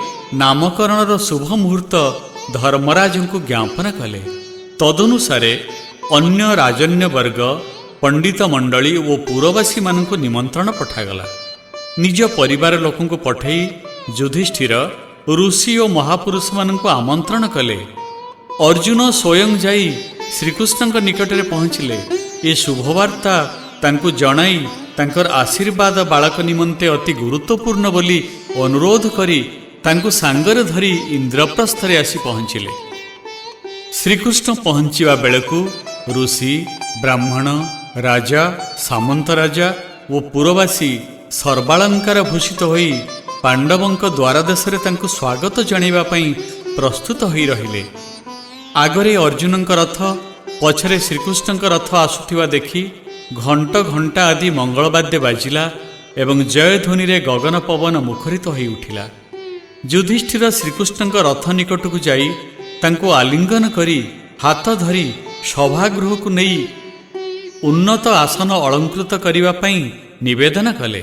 ନାମକରଣର ଶୁଭ ମୁହୂର୍ତ୍ତ ଧର୍ମରାଜଙ୍କୁ ଜ୍ଞାପନ କଲେ। ତଦନୁସାରେ ଅନ୍ୟ ରାଜନ୍ୟବର୍ଗ, ପଣ୍ଡିତ ମଣ୍ଡଳୀ ଓ ପୁରବାସୀମାନଙ୍କୁ ନିମନ୍ତ୍ରଣ ପଠାଗଲା। ନିଜ ପରିବାର ଲୋକଙ୍କୁ ପଠାଇ ଯୁଧିଷ୍ଠିର ଋଷି ଓ ମହାପୁରୁଷମାନଙ୍କୁ ଆମନ୍ତ୍ରଣ କଲେ। ଅର୍ଜୁନ ସ୍ୱୟଂ ଯାଇ ଶ୍ରୀକୃଷ୍ଣଙ୍କ ନିକଟରେ ପହଞ୍ଚିଲେ। ଏ ଶୁଭବାର୍ତ୍ତା ତାଙ୍କୁ ଜଣାଇ ତାଙ୍କର ଆଶୀର୍ବାଦ ବାଳକ ନିମନ୍ତେ ଅତି ଗୁରୁତ୍ୱପୂର୍ଣ୍ଣ ବୋଲି ଅନୁରୋଧ କରି ତାଙ୍କୁ ସାଙ୍ଗରେ ଧରି ଇନ୍ଦ୍ରପ୍ରସ୍ଥରେ ଆସି ପହଞ୍ଚିଲେ। ଶ୍ରୀକୃଷ୍ଣ ପହଞ୍ଚିବା ବେଳକୁ ଋଷି, ବ୍ରାହ୍ମଣ, ରାଜା, ସାମନ୍ତ ରାଜା ଓ ପୁରବାସୀ ସର୍ବାଳଙ୍କାର ଭୂଷିତ ହୋଇ ପାଣ୍ଡବଙ୍କ ଦ୍ୱାରଦେଶରେ ତାଙ୍କୁ ସ୍ୱାଗତ ଜଣାଇବା ପାଇଁ ପ୍ରସ୍ତୁତ ହୋଇ ରହିଲେ। ଆଗରେ ଅର୍ଜୁନଙ୍କ ରଥ, ପଛରେ ଶ୍ରୀକୃଷ୍ଣଙ୍କ ରଥ ଆସୁଥିବା ଦେଖି ଘଣ୍ଟ, ଘଣ୍ଟା ଆଦି ମଙ୍ଗଳବାଦ୍ୟ ବାଜିଲା ଏବଂ ଜୟଧ୍ୱନିରେ ଗଗନ ପବନ ମୁଖରିତ ହୋଇ ଉଠିଲା। ଯୁଧିଷ୍ଠିର ଶ୍ରୀକୃଷ୍ଣଙ୍କ ରଥ ନିକଟକୁ ଯାଇ ତାଙ୍କୁ ଆଲିଙ୍ଗନ କରି ହାତ ଧରି ସଭାଗୃହକୁ ନେଇ ଉନ୍ନତ ଆସନ ଅଳଙ୍କୃତ କରିବା ପାଇଁ ନିବେଦନ କଲେ।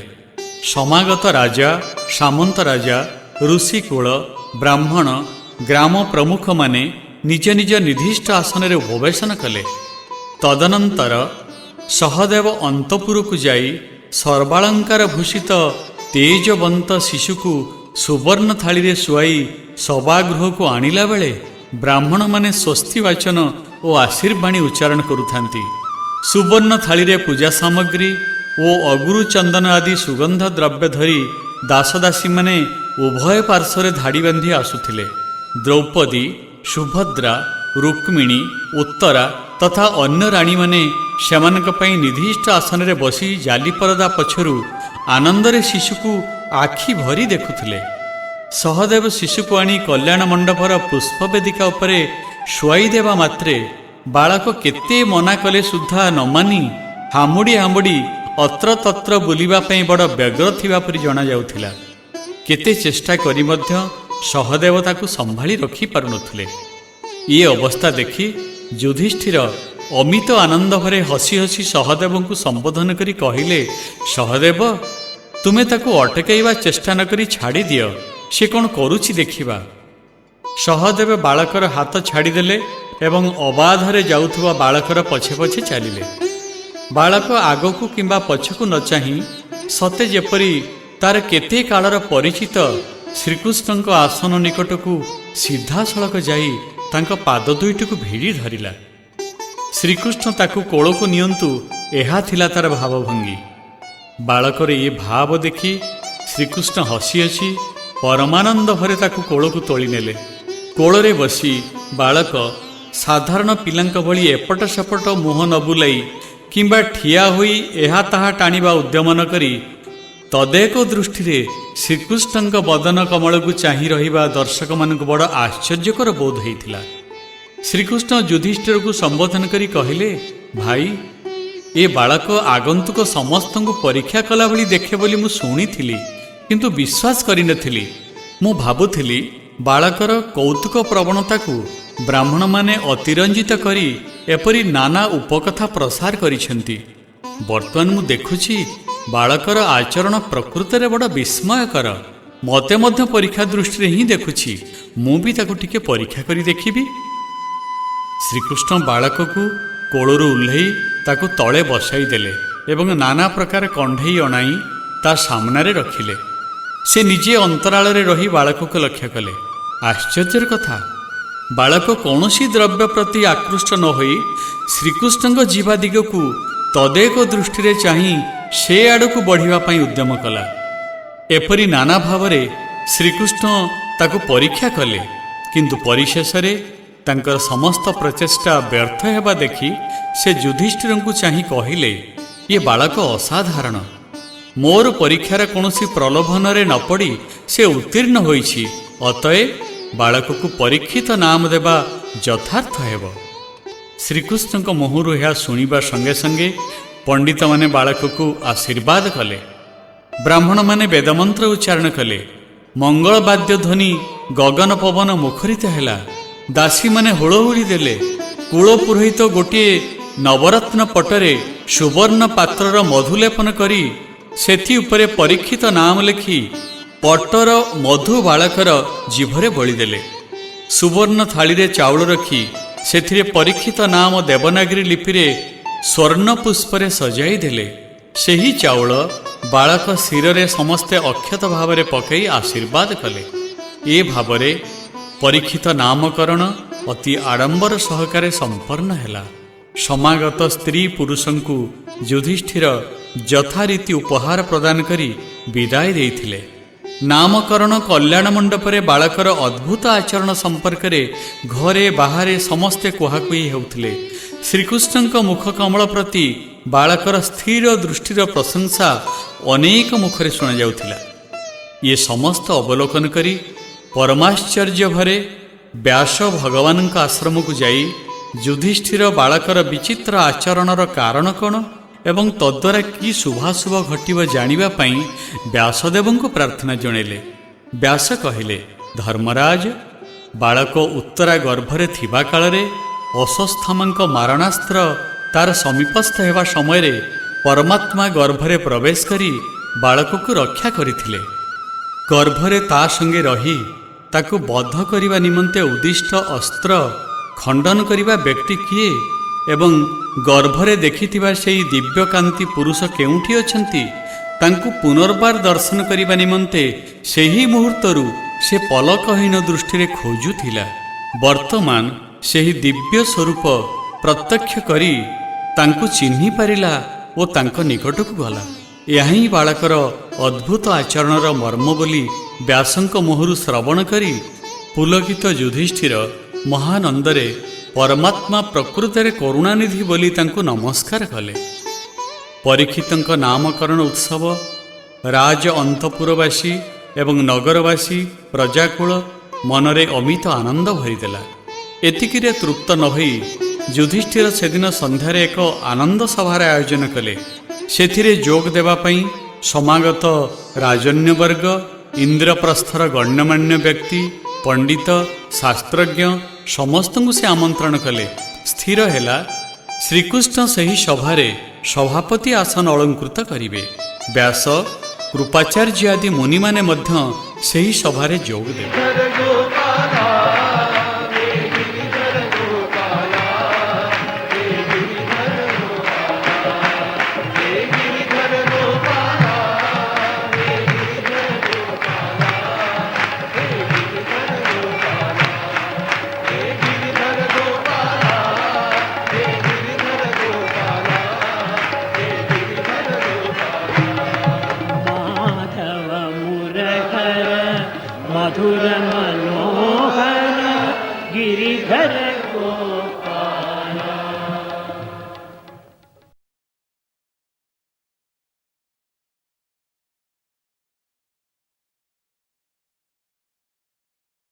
ସମାଗତ ରାଜା, ସାମନ୍ତ ରାଜା, ଋଷିକୁଳ, ବ୍ରାହ୍ମଣ, ଗ୍ରାମ ପ୍ରମୁଖମାନେ ନିଜ ନିଜ ନିର୍ଦ୍ଦିଷ୍ଟ ଆସନରେ ଉପବେଶନ କଲେ। ତଦନନ୍ତର ସହଦେବ ଅନ୍ତପୁରକୁ ଯାଇ ସର୍ବାଳଙ୍କାର ଭୂଷିତ ତେଜବନ୍ତ ଶିଶୁକୁ ସୁବର୍ଣ୍ଣ ଥାଳିରେ ଶୁଆଇ ସଭାଗୃହକୁ ଆଣିଲା ବେଳେ ବ୍ରାହ୍ମଣମାନେ ସ୍ୱସ୍ତି ବାଚନ ଓ ଆଶୀର୍ବାଣୀ ଉଚ୍ଚାରଣ କରୁଥାନ୍ତି। ସୁବର୍ଣ୍ଣ ଥାଳିରେ ପୂଜା ସାମଗ୍ରୀ ଓ ଅଗୁରୁ ଚନ୍ଦନ ଆଦି ସୁଗନ୍ଧ ଦ୍ରବ୍ୟ ଧରି ଦାସଦାସୀମାନେ ଉଭୟ ପାର୍ଶ୍ୱରେ ଧାଡ଼ି ବାନ୍ଧି ଆସୁଥିଲେ। ଦ୍ରୌପଦୀ, ସୁଭଦ୍ରା ରୁକ୍ମିଣୀ, ଉତ୍ତରା ତଥା ଅନ୍ୟ ରାଣୀମାନେ ସେମାନଙ୍କ ପାଇଁ ନିର୍ଦ୍ଦିଷ୍ଟ ଆସନରେ ବସି ଜାଲି ପରଦା ପଛରୁ ଆନନ୍ଦରେ ଶିଶୁକୁ ଆଖି ଭରି ଦେଖୁଥିଲେ। ସହଦେବ ଶିଶୁକୁ ଆଣି କଲ୍ୟାଣ ମଣ୍ଡପର ପୁଷ୍ପବେଦିକା ଉପରେ ଶୁଆଇ ଦେବା ମାତ୍ରେ ବାଳକ କେତେ ମନା କଲେ ସୁଦ୍ଧା ନ ମାନି ହାମୁଡ଼ି ହାମୁଡ଼ି ଅତ୍ର ତତ୍ର ବୁଲିବା ପାଇଁ ବଡ଼ ବ୍ୟଗ୍ର ଥିବା ପରି ଜଣାଯାଉଥିଲା। କେତେ ଚେଷ୍ଟା କରି ମଧ୍ୟ ସହଦେବ ତାକୁ ସମ୍ଭାଳି ରଖିପାରୁନଥିଲେ। ଏ ଅବସ୍ଥା ଦେଖି ଯୁଧିଷ୍ଠିର ଅମିତ ଆନନ୍ଦ ଭରେ ହସି ହସି ସହଦେବଙ୍କୁ ସମ୍ବୋଧନ କରି କହିଲେ, "ସହଦେବ, ତୁମେ ତାକୁ ଅଟକାଇବା ଚେଷ୍ଟା ନ କରି ଛାଡ଼ିଦିଅ। ସେ କ'ଣ କରୁଛି ଦେଖିବା।" ସହଦେବ ବାଳକର ହାତ ଛାଡ଼ିଦେଲେ ଏବଂ ଅବାଧରେ ଯାଉଥିବା ବାଳକର ପଛେ ପଛେ ଚାଲିଲେ। ବାଳକ ଆଗକୁ କିମ୍ବା ପଛକୁ ନ ଚାହିଁ ସତେ ଯେପରି ତାର କେତେ କାଳର ପରିଚିତ, ଶ୍ରୀକୃଷ୍ଣଙ୍କ ଆସନ ନିକଟକୁ ସିଧାସଳଖ ଯାଇ ତାଙ୍କ ପାଦ ଦୁଇଟିକୁ ଭିଡ଼ି ଧରିଲା। ଶ୍ରୀକୃଷ୍ଣ ତାକୁ କୋଳକୁ ନିଅନ୍ତୁ, ଏହା ଥିଲା ତାର ଭାବଭଙ୍ଗୀ। ବାଳକର ଏ ଭାବ ଦେଖି ଶ୍ରୀକୃଷ୍ଣ ହସି ହସି ପରମାନନ୍ଦ ଭରେ ତାକୁ କୋଳକୁ ତୋଳି ନେଲେ। କୋଳରେ ବସି ବାଳକ ସାଧାରଣ ପିଲାଙ୍କ ଭଳି ଏପଟ ସେପଟ ମୁହଁ ନ ବୁଲାଇ କିମ୍ବା ଠିଆ ହୋଇ ଏହା ତାହା ଟାଣିବା ଉଦ୍ୟମ ନ କରି ତଦେକ ଦୃଷ୍ଟିରେ ଶ୍ରୀକୃଷ୍ଣଙ୍କ ବଦନ କମଳକୁ ଚାହିଁ ରହିବା ଦର୍ଶକମାନଙ୍କୁ ବଡ଼ ଆଶ୍ଚର୍ଯ୍ୟକର ବୋଧ ହେଇଥିଲା। ଶ୍ରୀକୃଷ୍ଣ ଯୁଧିଷ୍ଠିରକୁ ସମ୍ବୋଧନ କରି କହିଲେ, "ଭାଇ, ଏ ବାଳକ ଆଗନ୍ତୁକ ସମସ୍ତଙ୍କୁ ପରୀକ୍ଷା କଲା ଭଳି ଦେଖେ ବୋଲି ମୁଁ ଶୁଣିଥିଲି, କିନ୍ତୁ ବିଶ୍ୱାସ କରିନଥିଲି। ମୁଁ ଭାବୁଥିଲି ବାଳକର କୌତୁକ ପ୍ରବଣତାକୁ ବ୍ରାହ୍ମଣମାନେ ଅତିରଞ୍ଜିତ କରି ଏପରି ନାନା ଉପକଥା ପ୍ରସାର କରିଛନ୍ତି। ବର୍ତ୍ତମାନ ମୁଁ ଦେଖୁଛି ବାଳକର ଆଚରଣ ପ୍ରକୃତରେ ବଡ଼ ବିସ୍ମୟକର। ମୋତେ ମଧ୍ୟ ପରୀକ୍ଷା ଦୃଷ୍ଟିରେ ହିଁ ଦେଖୁଛି। ମୁଁ ବି ତାକୁ ଟିକେ ପରୀକ୍ଷା କରି ଦେଖିବି।" ଶ୍ରୀକୃଷ୍ଣ ବାଳକକୁ କୋଳରୁ ଓହ୍ଲେଇ ତାକୁ ତଳେ ବସାଇ ଦେଲେ ଏବଂ ନାନା ପ୍ରକାର କଣ୍ଢେଇ ଅଣାଇ ତା ସାମ୍ନାରେ ରଖିଲେ। ସେ ନିଜେ ଅନ୍ତରାଳରେ ରହି ବାଳକକୁ ଲକ୍ଷ୍ୟ କଲେ। ଆଶ୍ଚର୍ଯ୍ୟର କଥା, ବାଳକ କୌଣସି ଦ୍ରବ୍ୟ ପ୍ରତି ଆକୃଷ୍ଟ ନ ହୋଇ ଶ୍ରୀକୃଷ୍ଣଙ୍କ ଯିବା ଦିଗକୁ ତଦେକ ଦୃଷ୍ଟିରେ ଚାହିଁ ସେ ଆଡ଼କୁ ବଢ଼ିବା ପାଇଁ ଉଦ୍ୟମ କଲା। ଏପରି ନାନା ଭାବରେ ଶ୍ରୀକୃଷ୍ଣ ତାକୁ ପରୀକ୍ଷା କଲେ, କିନ୍ତୁ ପରିଶେଷରେ ତାଙ୍କର ସମସ୍ତ ପ୍ରଚେଷ୍ଟା ବ୍ୟର୍ଥ ହେବା ଦେଖି ସେ ଯୁଧିଷ୍ଠିରଙ୍କୁ ଚାହିଁ କହିଲେ, "ଇଏ ବାଳକ ଅସାଧାରଣ। ମୋର ପରୀକ୍ଷାର କୌଣସି ପ୍ରଲୋଭନରେ ନ ପଡ଼ି ସେ ଉତ୍ତୀର୍ଣ୍ଣ ହୋଇଛି। ଅତଏବ ବାଳକକୁ ପରୀକ୍ଷିତ ନାମ ଦେବା ଯଥାର୍ଥ ହେବ।" ଶ୍ରୀକୃଷ୍ଣଙ୍କ ମୁହଁରୁ ଏହା ଶୁଣିବା ସଙ୍ଗେ ସଙ୍ଗେ ପଣ୍ଡିତମାନେ ବାଳକକୁ ଆଶୀର୍ବାଦ କଲେ। ବ୍ରାହ୍ମଣମାନେ ବେଦମନ୍ତ୍ର ଉଚ୍ଚାରଣ କଲେ। ମଙ୍ଗଳବାଦ୍ୟ ଧ୍ୱନି ଗଗନ ପବନ ମୁଖରିତ ହେଲା। ଦାସୀମାନେ ହୁଳହୁଳି ଦେଲେ। କୁଳ ପୁରୋହିତ ଗୋଟିଏ ନବରତ୍ନ ପଟରେ ସୁବର୍ଣ୍ଣ ପାତ୍ରର ମଧୁଲେପନ କରି ସେଥି ଉପରେ ପରୀକ୍ଷିତ ନାମ ଲେଖି ପଟର ମଧୁ ବାଳକର ଜିଭରେ ବୋଳିଦେଲେ। ସୁବର୍ଣ୍ଣ ଥାଳିରେ ଚାଉଳ ରଖି ସେଥିରେ ପରୀକ୍ଷିତ ନାମ ଦେବନାଗରୀ ଲିପିରେ ସ୍ୱର୍ଣ୍ଣ ପୁଷ୍ପରେ ସଜାଇ ଦେଲେ। ସେହି ଚାଉଳ ବାଳକ ଶିରରେ ସମସ୍ତେ ଅକ୍ଷତ ଭାବରେ ପକାଇ ଆଶୀର୍ବାଦ କଲେ। ଏ ଭାବରେ ପରୀକ୍ଷିତ ନାମକରଣ ଅତି ଆଡ଼ମ୍ବର ସହକାରେ ସମ୍ପନ୍ନ ହେଲା। ସମାଗତ ସ୍ତ୍ରୀ ପୁରୁଷଙ୍କୁ ଯୁଧିଷ୍ଠିର ଯଥାରୀତି ଉପହାର ପ୍ରଦାନ କରି ବିଦାୟ ଦେଇଥିଲେ। ନାମକରଣ କଲ୍ୟାଣ ମଣ୍ଡପରେ ବାଳକର ଅଦ୍ଭୁତ ଆଚରଣ ସମ୍ପର୍କରେ ଘରେ ବାହାରେ ସମସ୍ତେ କୁହାକୁହି ହେଉଥିଲେ। ଶ୍ରୀକୃଷ୍ଣଙ୍କ ମୁଖ କମଳ ପ୍ରତି ବାଳକର ସ୍ଥିର ଦୃଷ୍ଟିର ପ୍ରଶଂସା ଅନେକ ମୁଖରେ ଶୁଣାଯାଉଥିଲା। ଇଏ ସମସ୍ତ ଅବଲୋକନ କରି ପରମାଶ୍ଚର୍ଯ୍ୟ ଭରେ ବ୍ୟାସ ଭଗବାନଙ୍କ ଆଶ୍ରମକୁ ଯାଇ ଯୁଧିଷ୍ଠିର ବାଳକର ବିଚିତ୍ର ଆଚରଣର କାରଣ କ'ଣ ଏବଂ ତଦ୍ୱାରା କି ଶୁଭାଶୁଭ ଘଟିବ ଜାଣିବା ପାଇଁ ବ୍ୟାସଦେବଙ୍କୁ ପ୍ରାର୍ଥନା ଜଣାଇଲେ। ବ୍ୟାସ କହିଲେ, "ଧର୍ମରାଜ, ବାଳକ ଉତ୍ତରା ଗର୍ଭରେ ଥିବା କାଳରେ ଅଶ୍ୱତ୍ଥାମାଙ୍କ ମାରଣାସ୍ତ୍ର ତାର ସମୀପସ୍ଥ ହେବା ସମୟରେ ପରମାତ୍ମା ଗର୍ଭରେ ପ୍ରବେଶ କରି ବାଳକକୁ ରକ୍ଷା କରିଥିଲେ। ଗର୍ଭରେ ତା ସଙ୍ଗେ ରହି ତାକୁ ବଧ କରିବା ନିମନ୍ତେ ଉଦ୍ଦିଷ୍ଟ ଅସ୍ତ୍ର ଖଣ୍ଡନ କରିବା ବ୍ୟକ୍ତି କିଏ ଏବଂ ଗର୍ଭରେ ଦେଖିଥିବା ସେହି ଦିବ୍ୟକାନ୍ତି ପୁରୁଷ କେଉଁଠି ଅଛନ୍ତି, ତାଙ୍କୁ ପୁନର୍ବାର ଦର୍ଶନ କରିବା ନିମନ୍ତେ ସେହି ମୁହୂର୍ତ୍ତରୁ ସେ ପଲକହୀନ ଦୃଷ୍ଟିରେ ଖୋଜୁଥିଲା। ବର୍ତ୍ତମାନ ସେହି ଦିବ୍ୟ ସ୍ୱରୂପ ପ୍ରତ୍ୟକ୍ଷ କରି ତାଙ୍କୁ ଚିହ୍ନି ପାରିଲା ଓ ତାଙ୍କ ନିକଟକୁ ଗଲା। ଏହା ହିଁ ବାଳକର ଅଦ୍ଭୁତ ଆଚରଣର ମର୍ମ" ବୋଲି ବ୍ୟାସଙ୍କ ମୁହଁରୁ ଶ୍ରବଣ କରି ପୁଲକିତ ଯୁଧିଷ୍ଠିର ମହାନନ୍ଦରେ ପରମାତ୍ମା ପ୍ରକୃତରେ କରୁଣାନିଧି ବୋଲି ତାଙ୍କୁ ନମସ୍କାର କଲେ। ପରୀକ୍ଷିତଙ୍କ ନାମକରଣ ଉତ୍ସବ ରାଜ ଅନ୍ତପୁରବାସୀ ଏବଂ ନଗରବାସୀ ପ୍ରଜାକୁଳ ମନରେ ଅମିତ ଆନନ୍ଦ ଭରିଦେଲା। ଏତିକିରେ ତୃପ୍ତ ନ ହୋଇ ଯୁଧିଷ୍ଠିର ସେଦିନ ସନ୍ଧ୍ୟାରେ ଏକ ଆନନ୍ଦ ସଭାର ଆୟୋଜନ କଲେ। ସେଥିରେ ଯୋଗ ଦେବା ପାଇଁ ସମାଗତ ରାଜନ୍ୟବର୍ଗ, ଇନ୍ଦ୍ରପ୍ରସ୍ଥର ଗଣ୍ୟମାନ୍ୟ ବ୍ୟକ୍ତି, ପଣ୍ଡିତ, ଶାସ୍ତ୍ରଜ୍ଞ ସମସ୍ତଙ୍କୁ ସେ ଆମନ୍ତ୍ରଣ କଲେ। ସ୍ଥିର ହେଲା, ଶ୍ରୀକୃଷ୍ଣ ସେହି ସଭାରେ ସଭାପତି ଆସନ ଅଳଙ୍କୃତ କରିବେ। ବ୍ୟାସ, କୃପାଚାର୍ଯ୍ୟ ଆଦି ମୁନିମାନେ ମଧ୍ୟ ସେହି ସଭାରେ ଯୋଗ ଦେବେ। माधव मुरहर मधुर मनोहर गिरिधर गोपाला।